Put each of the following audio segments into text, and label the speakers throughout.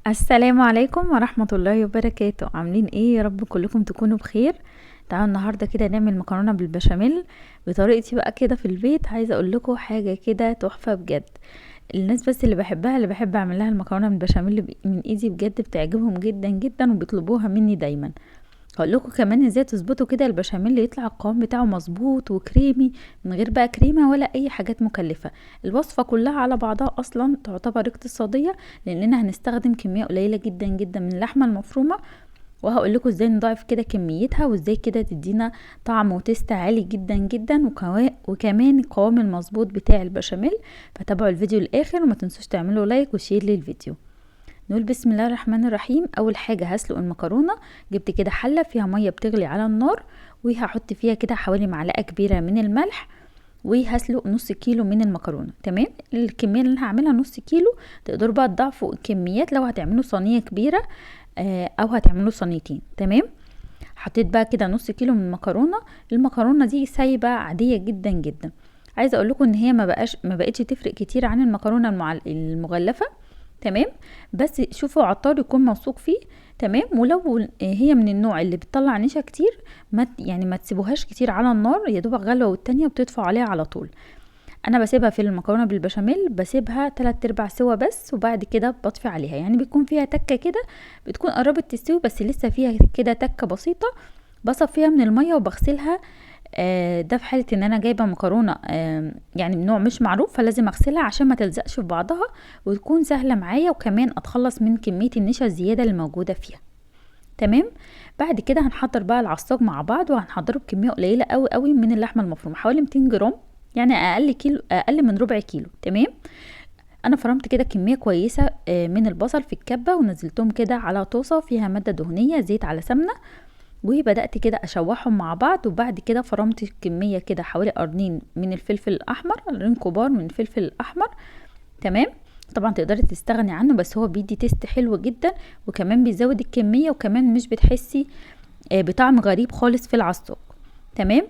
Speaker 1: السلام عليكم ورحمة الله وبركاته. عاملين ايه؟ يا رب كلكم تكونوا بخير. تعالوا النهاردة كده نعمل مكرونة بالبشاميل بطريقتي بقى كده في البيت. عايزة اقول لكم حاجة كده تحفة بجد. الناس بس اللي بحبها، اللي بحب اعمل لها المكرونة بالبشاميل من ايدي بجد بتعجبهم جدا جدا وبيطلبوها مني دايما. هقول لكم كمان ازاي تظبطوا كده البشاميل يطلع القوام بتاعه مظبوط وكريمي من غير بقى كريمة ولا اي حاجات مكلفة. الوصفة كلها على بعضها اصلا تعتبر اقتصادية لاننا هنستخدم كمية قليله جدا جدا من اللحمة المفرومه، وهقول لكم ازاي نضاعف كده كميتها وازاي كده تدينا طعم و taste عالي جدا جدا وكمان القوام المظبوط بتاع البشاميل. فتابعوا الفيديو للاخر وما تنسوش تعملوا like و share للفيديو. نقول بسم الله الرحمن الرحيم. اول حاجة هسلق المكرونه. جبت كده حله فيها مية بتغلي على النار، وهحط فيها كده حوالي معلقه كبيرة من الملح، وهسلق نص كيلو من المكرونه. تمام، الكمية اللي انا هعملها نص كيلو، تقدروا بقى تضاعفوا الكميات لو هتعملوا صينية كبيرة او هتعملوا صينيتين. تمام، حطيت بقى كده نص كيلو من المكرونه. المكرونه دي سايبه عادية جدا جدا. عايزه اقول لكم ان هي ما بقتش تفرق كتير عن المكرونه المغلفه. تمام، بس شوفوا عطار يكون موثوق فيه. تمام، ولو هي من النوع اللي بتطلع نشا كتير ما تسيبوهاش كتير على النار، يا دوبك غلوه والتانية وبتطفوا عليها على طول. انا بسيبها في المكرونه بالبشاميل بسيبها 3/4 سوا بس، وبعد كده بطفي عليها. يعني بيكون فيها تكه كده، بتكون قربت تستوي بس لسه فيها كده تكه بسيطة، بصفيها من المية وبغسلها. ده في حاله ان انا جايبه مكرونه يعني من نوع مش معروف، فلازم اغسلها عشان ما تلزقش في بعضها وتكون سهلة معايا، وكمان اتخلص من كمية النشا الزيادة اللي موجودة فيها. تمام، بعد كده هنحضر بقى العصاج مع بعض، وهنحضره بكمية قليله قوي قوي من اللحمة المفرومه، حوالي 200 جرام، يعني اقل من ربع كيلو. تمام، انا فرمت كده كمية كويسة من البصل في الكبه، ونزلتهم كده على طاسه فيها مادة دهنية، زيت على سمنه، وبدات كده اشوحهم مع بعض. وبعد كده فرمت كمية كده حوالي قرنين من الفلفل الاحمر، قرنين كبار من الفلفل الاحمر. تمام، طبعا تقدري تستغني عنه، بس هو بيدي taste حلو جدا، وكمان بيزود الكمية، وكمان مش بتحسي بطعم غريب خالص في العصاج. تمام،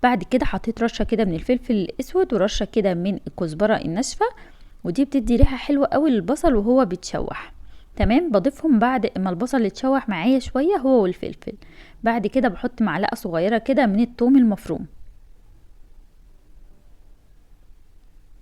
Speaker 1: بعد كده حطيت رشه كده من الفلفل الاسود ورشه كده من الكزبره الناشفه، ودي بتدي ريحه حلوة قوي للبصل وهو بيتشوح. تمام، بضيفهم بعد ما البصل يتشوح معايا شوية هو والفلفل. بعد كده بحط معلقه صغيرة كده من الثوم المفروم.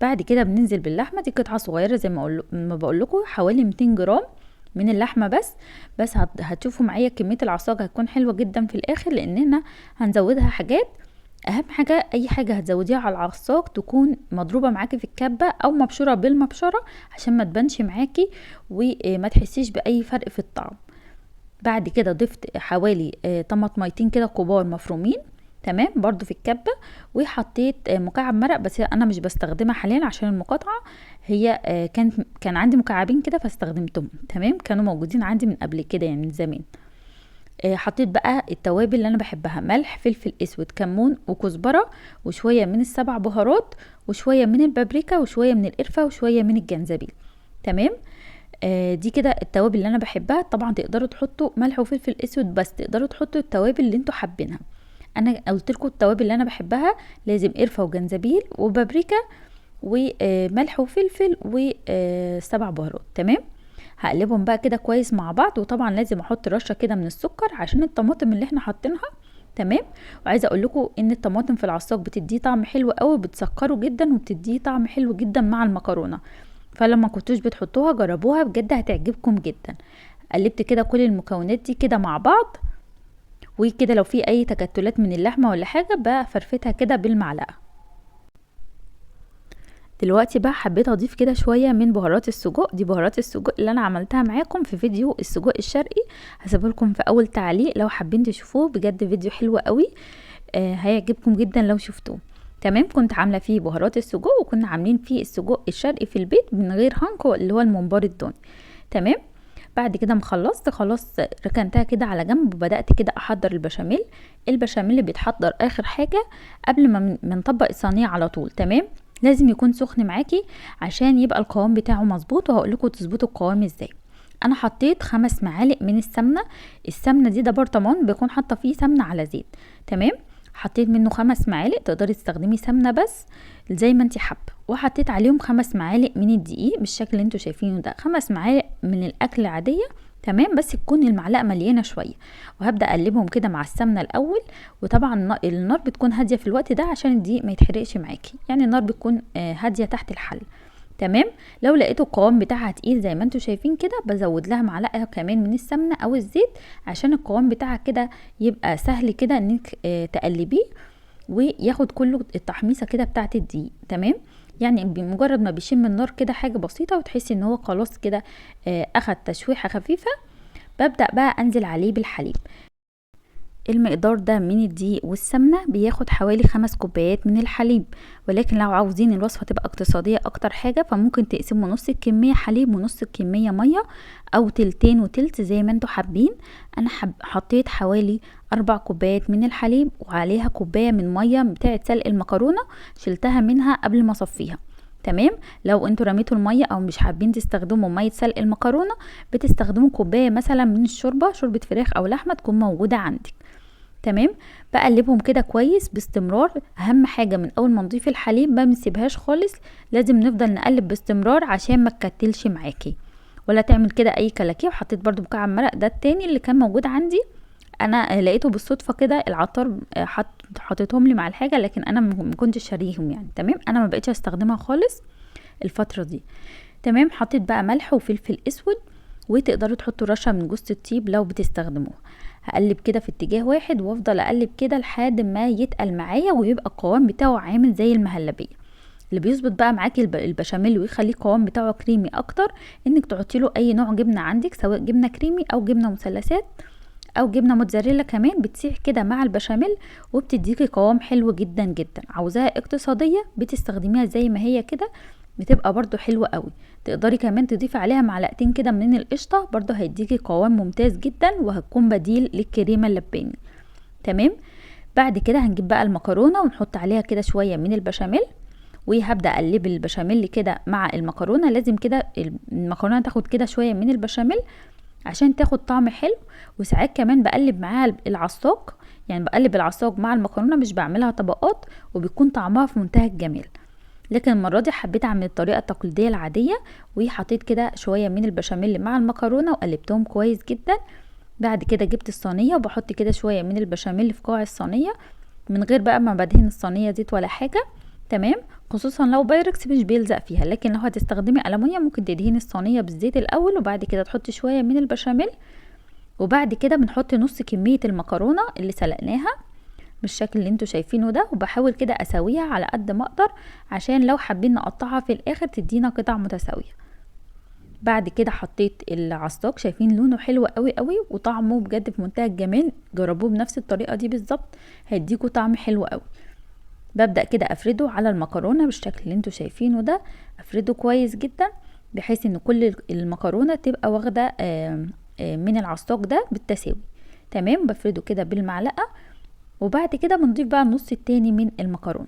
Speaker 1: بعد كده بننزل باللحمه، دي قطعه صغيرة زي ما بقول لكم، حوالي 200 جرام من اللحمة بس هتشوفوا معايا كمية العصاج هتكون حلوة جدا في الاخر، لاننا هنزودها حاجات. اهم حاجة اي حاجة هتزوديها على العصاج تكون مضروبة معاكي في الكبه او مبشوره بالمبشره عشان ما تبانش معاكي وما تحسيش باي فرق في الطعم. بعد كده ضفت حوالي طماطميتين كده كبار مفرومين، تمام، برضو في الكبه، وحطيت مكعب مرق، بس انا مش بستخدمها حاليا عشان المقاطعة. هي كان عندي مكعبين كده فاستخدمتهم. تمام، كانوا موجودين عندي من قبل كده، يعني من زمان. حطيت بقى التوابل اللي انا بحبها، ملح، فلفل اسود، كمون، وكزبره، وشوية من السبع بهارات، وشوية من البابريكا، وشوية من القرفه، وشوية من الجنزبيل. تمام، دي كده التوابل اللي انا بحبها. طبعا تقدروا تحطوا ملح وفلفل اسود بس، تقدروا تحطوا التوابل اللي انتوا حابينها. انا قلت لكم التوابل اللي انا بحبها لازم قرفه وجنزبيل وبابريكا وملح وفلفل وسبع بهارات. تمام، هقلبهم بقى كده كويس مع بعض، وطبعا لازم احط رشه كده من السكر عشان الطماطم اللي احنا حاطينها. تمام، وعايزه اقول لكم ان الطماطم في العصاج بتديه طعم حلو قوي، بتسكره جدا وبتديه طعم حلو جدا مع المكرونه، فلما كنتوش بتحطوها جربوها بجد هتعجبكم جدا. قلبت كده كل المكونات دي كده مع بعض، وكده لو في اي تكتلات من اللحمة ولا حاجة بفرفتها كده بالمعلقه. دلوقتي بقى حبيت اضيف كده شوية من بهارات السجق، دي بهارات السجق اللي انا عملتها معاكم في فيديو السجق الشرقي، هسيبه لكم في اول تعليق لو حابين تشوفوه، بجد فيديو حلو قوي، هيعجبكم جدا لو شفتوه. تمام، كنت عامله فيه بهارات السجق، وكنا عاملين فيه السجق الشرقي في البيت من غير هانكو اللي هو الممبار الضاني. تمام، بعد كده ما خلصت خلاص ركنتها كده على جنب، وبدات كده احضر البشاميل. البشاميل اللي بيتحضر اخر حاجة قبل ما نطبق الصينية على طول. تمام، لازم يكون سخن معاكي عشان يبقى القوام بتاعه مظبوط، وهقول لكم تظبطوا القوام ازاي. انا حطيت 5 معالق من السمنة، السمنة دي ده برطمان بيكون حاطه فيه سمنه على زيت. تمام، حطيت منه 5 معالق، تقدري تستخدمي سمنه بس زي ما انت حابة. وحطيت عليهم 5 معالق من الدقيق بالشكل اللي انتوا شايفينه ده، 5 معالق من الاكل عادية، تمام، بس تكون المعلقة مليانة شوية. وهبدا اقلبهم كده مع السمنة الاول، وطبعا النار بتكون هادية في الوقت ده عشان الدقيق ما يتحرقش معاكي، يعني النار بتكون هادية تحت الحل، تمام. لو لقيتوا القوام بتاعها تقيل زي ما انتوا شايفين كده، بزود لها معلقه كمان من السمنة او الزيت عشان القوام بتاعها كده يبقى سهل كده انك تقلبيه وياخد كله التحميصه كده بتاعه الدقيق، تمام. يعني بمجرد ما بيشم النار كده حاجة بسيطة وتحسي ان هو خلاص كده اخد تشويحه خفيفة، ببدا بقى انزل عليه بالحليب. المقدار ده من الدقيق والسمنه بياخد حوالي 5 كوبايات من الحليب، ولكن لو عاوزين الوصفة تبقى اقتصادية اكتر حاجة فممكن تقسموا نص الكمية حليب ونص الكمية مية، او تلتين وتلت زي ما انتوا حابين. انا حطيت حوالي 4 كوبايات من الحليب وعليها كوباية من مية بتاعه سلق المكرونه، شلتها منها قبل ما اصفيها، تمام. لو انتوا رميتوا المية او مش حابين تستخدموا مية سلق المكرونه، بتستخدموا كوباية مثلا من الشوربة، شوربة فراخ او لحمه تكون موجودة عندك، تمام. بقلبهم كده كويس باستمرار. اهم حاجة من اول ما نضيف الحليب ما بنسيبهاش خالص، لازم نفضل نقلب باستمرار عشان ما تكتلش معاكي ولا تعمل كده اي كلاكيع. وحطيت برده مكعب مرق ده التاني اللي كان موجود عندي، انا لقيته بالصدفة كده، العطار حطيتهم لي مع الحاجة، لكن انا ما كنتش شاريهم يعني، تمام. انا ما بقيتش استخدمها خالص الفترة دي، تمام. حطيت بقى ملح وفلفل اسود، وتقدروا تحطوا رشه من جوز الطيب لو بتستخدموها. هقلب كده في اتجاه واحد وافضل اقلب كده لحد ما يتقل معايا ويبقى القوام بتاعه عامل زي المهلبيه. اللي بيظبط بقى معاكي البشاميل ويخليه القوام بتاعه كريمي اكتر، انك تحطي له اي نوع جبنه عندك، سواء جبنه كريمي او جبنه مثلثات او جبنه موتزاريلا، كمان بتسيح كده مع البشاميل وبتديكي قوام حلو جدا جدا. عاوزاها اقتصادية بتستخدميها زي ما هي كده، بتبقى برضو حلوة قوي. تقدري كمان تضيفي عليها معلقتين كده من القشطه، برضو هيديكي قوام ممتاز جدا وهتكون بديل للكريمه اللباني، تمام. بعد كده هنجيب بقى المكرونه ونحط عليها كده شوية من البشاميل، وهبدا اقلب البشاميل كده مع المكرونه. لازم كده المكرونه تاخد كده شوية من البشاميل عشان تاخد طعم حلو. وساعات كمان بقلب معاها العصاج، يعني بقلب العصاج مع المكرونه، مش بعملها طبقات، وبيكون طعمها في منتهى الجمال. لكن المرة دي حبيت اعمل الطريقة التقليدية العادية، وحطيت كده شوية من البشاميل مع المكرونه وقلبتهم كويس جدا. بعد كده جبت الصينية وبحط كده شوية من البشاميل في قاع الصينية، من غير بقى ما بدهن الصينية زيت ولا حاجة، تمام. خصوصا لو بايركس مش بيلزق فيها، لكن لو هتستخدمي ألمونيوم ممكن تدهني الصينية بالزيت الاول وبعد كده تحطي شوية من البشاميل. وبعد كده بنحط نص كمية المكرونه اللي سلقناها بالشكل اللي انتوا شايفينه ده، وبحاول كده اسويها على قد ما اقدر عشان لو حابين نقطعها في الاخر تدينا قطع متساوية. بعد كده حطيت العصاج، شايفين لونه حلو قوي قوي وطعمه بجد في منتهى الجمال. جربوه بنفس الطريقة دي بالظبط هيديكوا طعم حلو قوي. ببدا كده افرده على المكرونه بالشكل اللي انتوا شايفينه ده، افرده كويس جدا بحيث ان كل المكرونه تبقى واخده من العصاج ده بالتساوي، تمام. بفرده كده بالمعلقه، وبعد كده بنضيف بقى النص التاني من المكرونه.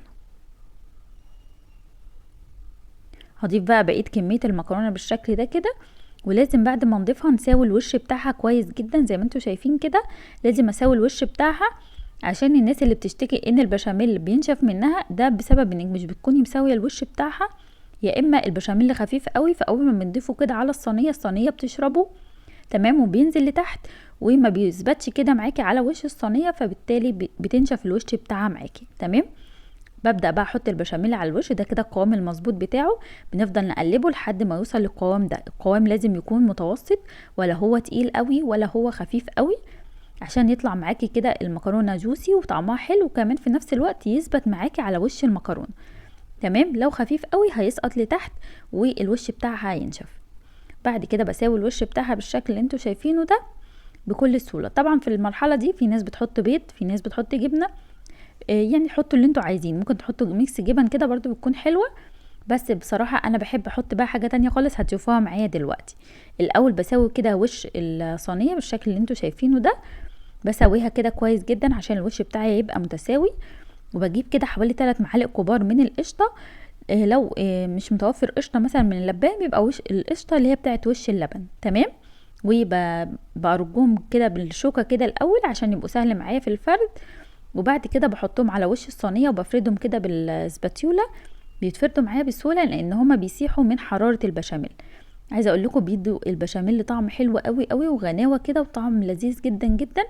Speaker 1: هضيف بقى بقية كمية المكرونه بالشكل ده كده، ولازم بعد ما نضيفها نساوي الوش بتاعها كويس جدا زي ما انتوا شايفين كده. لازم اساوي الوش بتاعها عشان الناس اللي بتشتكي ان البشاميل بينشف منها، ده بسبب انك مش بتكوني مساوية الوش بتاعها، يا اما البشاميل خفيف قوي فاول ما بنضيفه كده على الصينية، الصينية بتشربه، تمام، وبينزل لتحت وما بيثبتش كده معاكي على وش الصينية، فبالتالي بتنشف الوش بتاعها معاكي، تمام. ببدا بقى احط البشاميل على الوش ده كده القوام المظبوط بتاعه، بنفضل نقلبه لحد ما يوصل للقوام ده. القوام لازم يكون متوسط، ولا هو تقيل قوي ولا هو خفيف قوي، عشان يطلع معاكي كده المكرونه جوسي وطعمها حلو، وكمان في نفس الوقت يثبت معاكي على وش المكرونه، تمام. لو خفيف قوي هيسقط لتحت والوش بتاعها هينشف. بعد كده بساوي الوش بتاعها بالشكل اللي انتوا شايفينه ده بكل سهولة. طبعا في المرحلة دي في ناس بتحط بيض، في ناس بتحط جبنه، يعني حطوا اللي انتوا عايزين، ممكن تحطوا mix جبن كده برضو بتكون حلوة، بس بصراحة انا بحب احط بقى حاجة تانية خالص هتشوفوها معايا دلوقتي. الاول بساوي كده وش الصينية بالشكل اللي انتوا شايفينه ده، بسويها كده كويس جدا عشان الوش بتاعي يبقى متساوي. وبجيب كده حوالي 3 معالق كبار من القشطه، لو مش متوفر قشطه مثلا من اللبان بيبقى وش القشطه اللي هي بتاعت وش اللبن، تمام. وبرجهم كده بالشوكة كده الاول عشان يبقوا سهل معايا في الفرد. وبعد كده بحطهم على وش الصينية وبفردهم كده بال spatula، بيتفردوا معايا بسهولة لان هما بيسيحوا من حرارة البشاميل. عايزه اقول لكم بيدوا البشاميل طعم حلو قوي قوي وغناوه كده، وطعم لذيذ جدا جدا،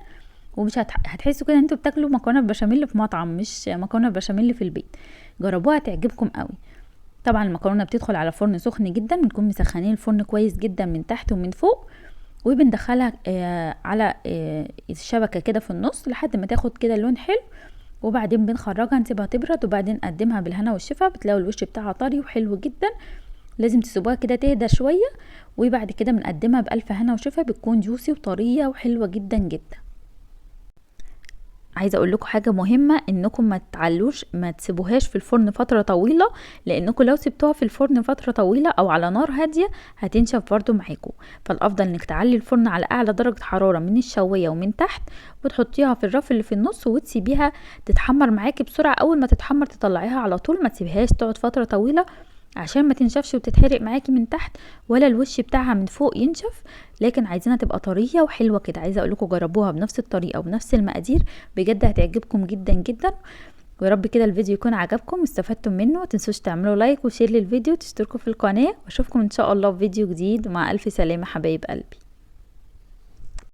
Speaker 1: ومش هتحسوا كده ان انتوا بتاكلوا مكرونه بشاميل في مطعم مش مكرونه بشاميل في البيت. جربوها تعجبكم قوي. طبعا المكرونه بتدخل على فرن سخن جدا، بنكون مسخنين الفرن كويس جدا من تحت ومن فوق، وبندخلها على الشبكة كده في النص لحد ما تاخد كده لون حلو، وبعدين بنخرجها نسيبها تبرد، وبعدين نقدمها بالهنا والشفا. بتلاقوا الوش بتاعها طري وحلو جدا. لازم تسيبوها كده تهدى شوية، وبعد كده بنقدمها بالف هنا وشفا، بتكون جوسي وطريه وحلوه جدا جدا. عايزه اقول لكم حاجة مهمة، انكم ما تعلوش، ما تسيبوهاش في الفرن فترة طويلة، لانكم لو سبتوها في الفرن فترة طويلة او على نار هادية هتنشف برضو معاكم. فالافضل انك تعلي الفرن على اعلى درجه حرارة من الشوايه ومن تحت، وتحطيها في الرف اللي في النص وتسيبيها تتحمر معاكي بسرعة. اول ما تتحمر تطلعيها على طول، ما تسيبهاش تقعد فترة طويلة عشان ما تنشفش وتتحرق معاكي من تحت، ولا الوش بتاعها من فوق ينشف. لكن عايزينها تبقى طرية وحلوه كده. عايزه اقول لكم جربوها بنفس الطريقة وبنفس المقادير، بجد هتعجبكم جدا جدا. ويا رب كده الفيديو يكون عجبكم واستفدتم منه. ما تنسوش تعملوا like و share للفيديو وتشتركوا في القناة، واشوفكم ان شاء الله في فيديو جديد. مع الف سلامه حبايب قلبي.